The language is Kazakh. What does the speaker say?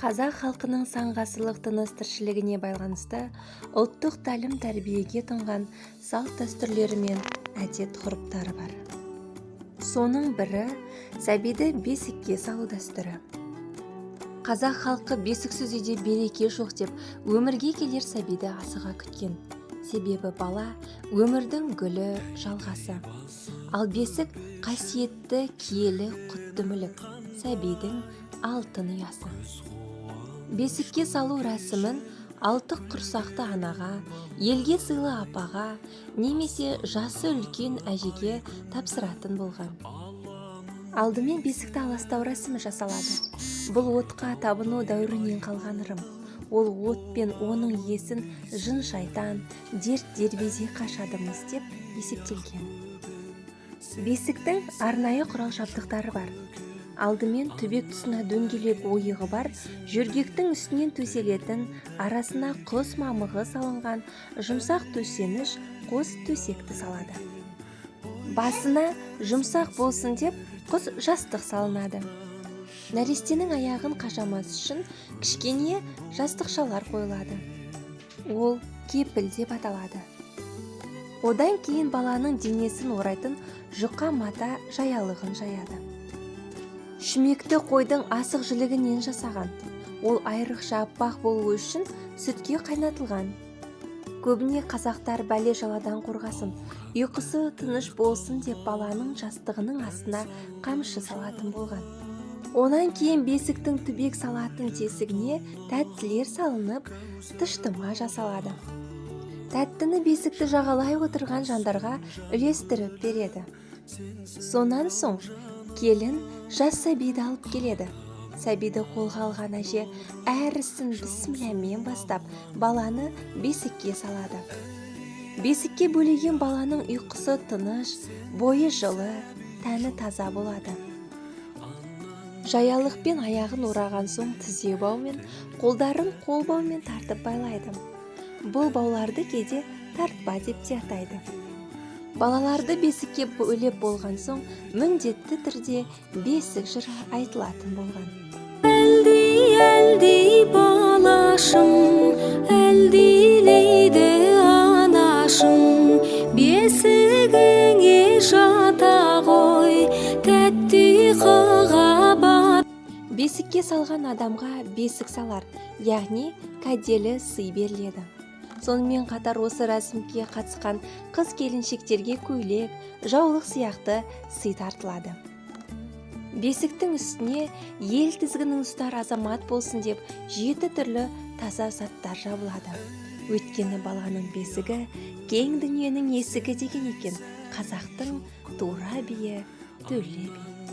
Қазақ халқының сан ғасырлық тыныс-тіршілігіне байланысты ұлттық тәлім-тәрбиеге тұнған салт-дәстүрлері мен әдет-ғұрыптары бар. Соның бірі – сәбиді бесікке салу дәстүрі. Қазақ халқы бесіксіз үйде береке жоқ деп, өмірге келер сәбиді асыға күткен. Себебі бала – өмірдің гүлі, жалғасы. Ал бесік – қасиетті, киелі, құтты мүлік, сәбидің алтын ұясы. Бесікке салу рәсімін алты құрсақты анаға, елге сыйлы апаға немесе жасы үлкен әжеге тапсыратын болған. Алдымен бесікті аластау рәсімі жасалады. Бұл отқа табыну дәуірінен қалған ырым. Ол от пен оның иесін жын шайтан, дерт дербезе қашады-мыс деп есептелген. Бесіктің арнайы құрал жабдықтары бар. Алдымен түбек тұсына дөңгелек ойығы бар, жөргектің үстінен төселетін, арасына құс мамығы салынған жұмсақ төсеніш қос төсекті салады. Басына жұмсақ болсын деп құс жастық салынады. Нәрестенің аяғын қажамас үшін кішкене жастықшалар қойылады, ол кепіл деп аталады. Одан кейін баланың денесін орайтын жұқа мата жаялығын жаяды. Шүмекті қойдың асық жілігінен жасаған. Ол айрықша аппақ болуы үшін сүтке қайнатылған. Көбіне қазақтар бәле жаладан қорғасын, ұйқысы тыныш болсын деп баланың жастығының астына қамшы салатын болған. Онан кейін бесіктің түбек салатын тесігіне тәттілер салынып, тыштыма жасалады. Тәттіні бесікті жағалай отырған жандарға үлестіріп береді. Сонан соң келін жас сәбиді алып келеді. Сәбиді қолға алған әже әр ісін бісмілләмен бастап, баланы бесікке салады. Бесікке бөлеген баланың ұйқысы тыныш, бойы жылы, тәні таза болады. Жаялықпен аяғын ораған соң тізе баумен, қолдарын қол баумен тартып байлайды. Бұл бауларды кейде тартпа деп те атайды. Балаларды бесікке бөлеп болған соң, міндетті түрде бесік жыры айтылатын болған. Әлди, әлди, балашым, әлдилейді анашым. Бесігіңе жата ғой, тәтті ұйқыға бат. Бесікке салған адамға бесік салар, яғни кәделі сый беріледі. Сонымен қатар осы рәсімге қатысқан қыз келіншектерге көйлек, жаулық сияқты сый тартылады. Бесіктің үстіне ел тізгінін ұстар азамат болсын деп жеті түрлі таза заттар жабылады. Өйткені баланың бесігі – кең дүниенің есігі деген екен қазақтың тура биі Төле би.